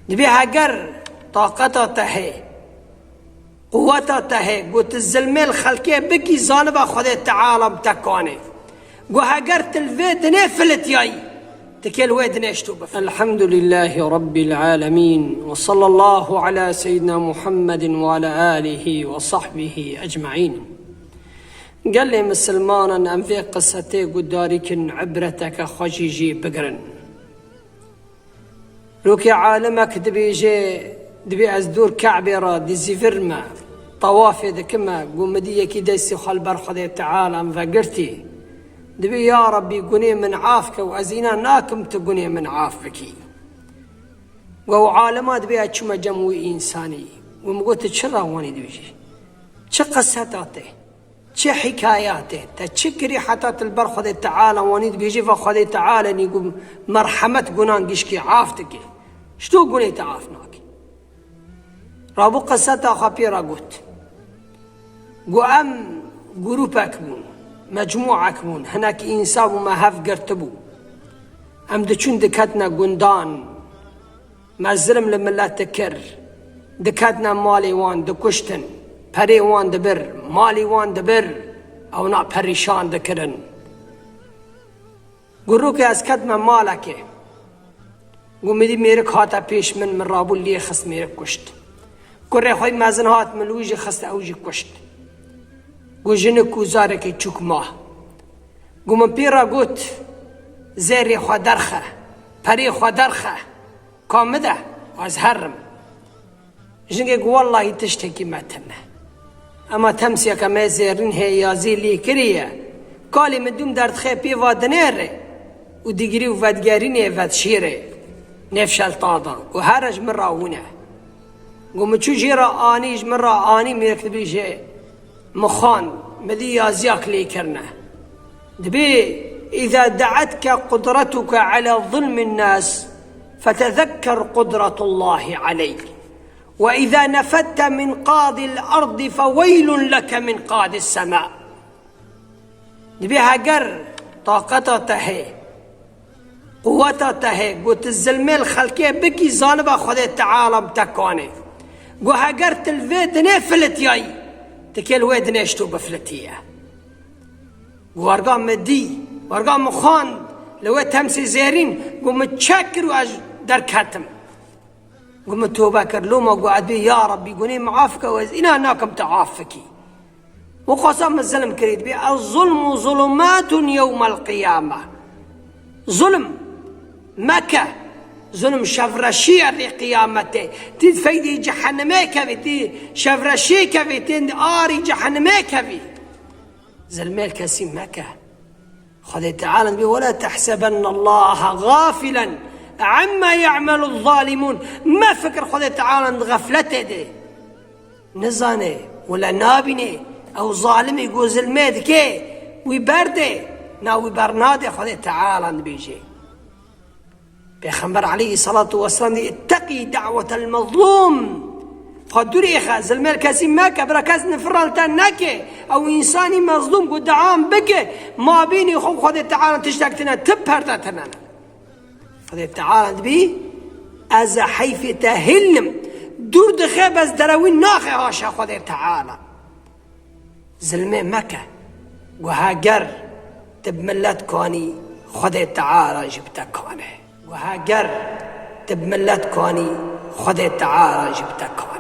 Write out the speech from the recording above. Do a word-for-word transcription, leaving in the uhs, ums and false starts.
Dibê heger taqeta te hê, quweta te hê, got tu zilmê li xelkê bikî, zaniba Xwedê Teala bi te kanê. Got heger tu li vê dinê filitiyayî, tu kê li wê dinê ji to bifilî. Elhamdulillahî Rabbil Alemîn ve sallallahu ala seyyidina Muhammedin ve ala alihi ve sahbihi ecmaîn. Gelê misilmanan em vê qisetê gudarî kin, ibreteke xwe jî jê bigirin. Rokê alimek dibêje, dibê ez dor Ke'bê re dizîvirme, tawafê dikime, got min dî yekî destê xwe li ber Xwedê Teala min vegirtî. Dibê ya Rebbî gunê min af ke û ez îna nakim tu gunê min af bikî. Got ew alima dibê ez çûme cem wî însanî. Got min got tu çi ra wanî dibêjî? Çi qiseta te? Çi hikayatê? Te çi kirî heta tu li ber Xwedê Teala wanî dibêjî, va Xwedê Teala nî got merhemet gunan gişkî af dike. Ji to gunê te af nake. Rabû qiseta xwe pê re got. Got em grûpek bûn, mecmûek bûn, hinek însan bû me hev girtibû. Em diçûn diketine gundan. Me zilm li milet dikir, diketine malê wan dikuştin, perê wan dibir, malê wan dibir, ewna perîşan dikirin. Got rokê ez ketime malekê. Got min dî mêrik hate pêş min, min rabû lê xist mêrik kuşt. Kurê xwe mezin hat min li wî jî xist ew jî kuşt. Got jinik û zarekî çûk ma. Got min pê re got zêrê xwe derxe, perê xwe derxe. Ka min de, ez herim. Jingê got wellahî tiştekî me tune. Ema temsiyeke me zêrîn heye ya zê lê kiriye. Kalê min dûm derdixê pê va dinêre û digirî û vedigerînê vedişêre. Nêv şelta da. Got here ji min ra hûne. Got min çû jê re anî, ji min re anî, mêrik dibêje, min xwend, min dî yaziyak lê kirine. Dibê, "Îza de'etke qudretuke ala zulmin nas, fetezekker qudretullahi aleyk. Ve îza nefedte min qadil ardi feweylun leke min qadis sema." Dibê heger taqeta te hê, quweta te hê, got tu zilmê li xelkê bikî, zaniba Xwedê Teala bi te kanê. Got heger tu li vê dinê filitiyayî, tu kê li wê dinê ji to bifilitiye. Got werga min dî, werga min xwend, li wê temsê zêrîn, got min çek kir û ez derketim. Got min tobe kir, loma got edbê ya Rebbî gunê min af ke û ez îna nakim tu af bikî. Û xwesa min zilm kirî dibê, "Ez zulmu zulumatun yewmel qiyame." Zulm meke. Zulm şevreşî ye rê qiyametê. Tî feydê cehennemê kevî, tî şevreşî kevî, tî arî cehennemê kevî. Zilmê li kesî meke. Xwedê Teala dibê, "Wela tehsebennallaha gafilen amma ya'meluz zalimun." Me fikir Xwedê Teala di xefletê de. Nizane, wela nabîne, ew zalimî ku zilmê dike, wî berde, na wî bernade, Xwedê Teala dibêje. Pêxember aleyhî salatu weselam dî, "Itteqî da'wetel mezlûm." Xwe dûrê xe, zilmê li kesî meke, bira kes nifira li te neke. Ew însanî mezlûm ku dian bike, ma bînî xwe Xwedê Teala tiştek tine, ti perde tine ne. Xwedê Teala dibî, ez e heyfê te hîlnim. Dûr dixe bes derewî naxe haşa Xwedê Teala. Zilmê meke. Guheger tu bi milet kanî, Xwedê Teala jî bi te kane. Guheger tu bi milet kanî, Xwedê Teala jî bi te kane.